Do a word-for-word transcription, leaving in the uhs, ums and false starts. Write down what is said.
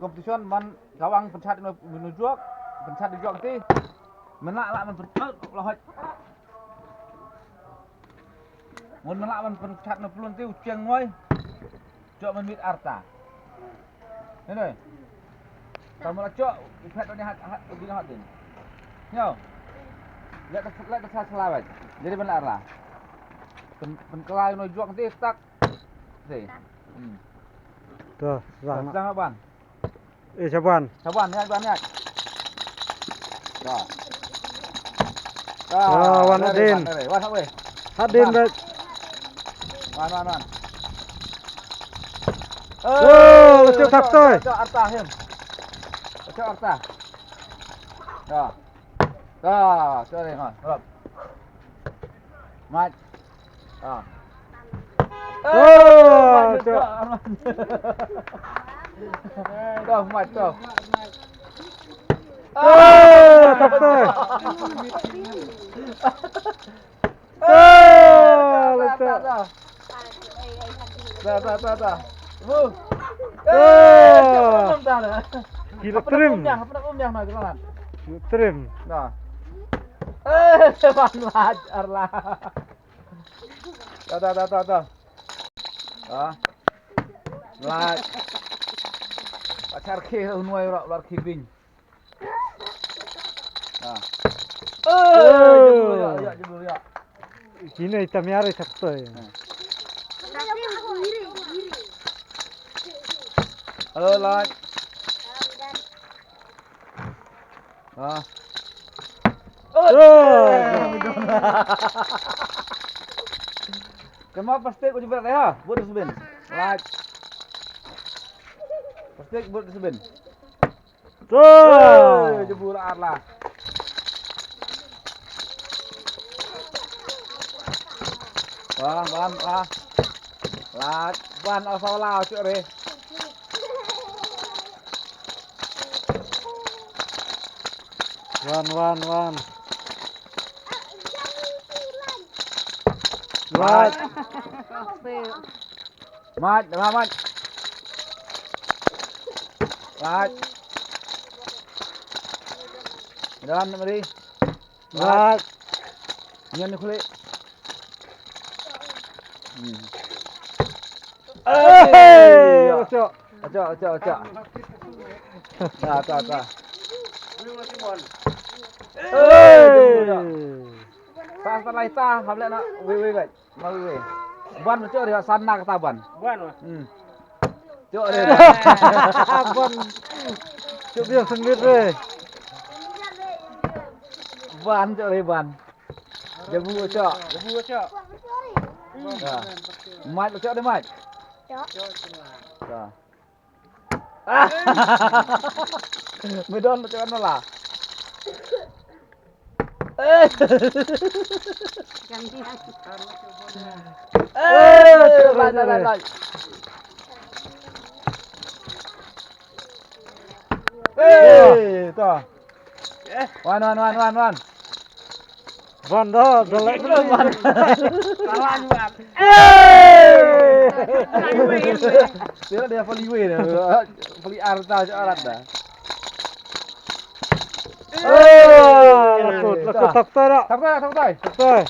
Competition man kawang pynchad ino ino jok, pynchad ino jok ti. Mena la man pynchad la hoj. Ngon mena man pynchad ino plun ti u cheng ngoi. Jok man mit arta. Ini. Kamu la jok, ipat ni hat hat di hat din. Nyo. Lihat lihat sa selawat. Jadi benar lah. Pyn pynkelai ino jok ti tak. Ti. Hmm. Tuh, Dah, sang. Sang aban. Eh, Shaban. Shaban, ya, Shaban, ya. Dah. Dah, wan Hadin. Wan, wan, weh. Hadin, Wan. Wan, wan, wan. Oh, Eh, cok tak, cok, cok. Cok arta, Him. Cok arta. Dah. Dah, cok ni, ha. Rap. Mat. Ah. Oh, Eh, cok. Dah, mat, dah. Oh, tak, tak. Eh, Oh, tak, tak, lecek. Tak. Dah, dah, dah, dah. Wuh. Eh, Oh. Cok, dah, dah. Gila Apa nak trim. Umyah, apa nak umyah nak jalan? Gila trim. Dah. Eh, Bang Laj, arlah. Dah, dah, dah, dah, dah. Ah. Laj. Pacar ke unwai rak lar kibing. Ah. Oh. Eh, jebul ya, ya, jebul ya. Kine itam yare tak to ya. Halo, Laj. Ah. Oh. Kema plastik uji berat ya, buat dustbin. Laj. Plastik buat dustbin. Tuh. Eh, jebul arlah. Wah, wan, wah. Laj, wan, asal lah, cuk, re. Wan, wan, wan. Laj. Mat, dah, Mat. Mat. Dah, nak mari. Mat. Nyan ni kulit. Hmm. Eh, Eh, ya. Cok. Acok, acok, acok. Ta, ta, ta. Eh, ta, ta, lai ta, hamlet na. Wei, wei, wei. Mau, wei, wei. Ban, cok, dia sana kata ban. Ban, wah. Hmm. Cok, dia. Ban. Cok, dia sendiri, wei. Ban, cok, dia ban. Jabu, cok. Jabu, cok. Ya. Mai, cok, dia mai. Cok. Cok. Ah. Medon, cok, kan malah. Eh. Ganti. Eh, cok, lai, lai, lai, lai. Eh, ta. Wan, wan, wan, wan, wan. Wan dah, dah lek. Belum, wan. Salah, wan. Eh. Dia, dia peli wei dah. Peli arta je arat dah. Eh. Lekut, lekut, tak tai dah. Tak tai, tak tai. Tak tai.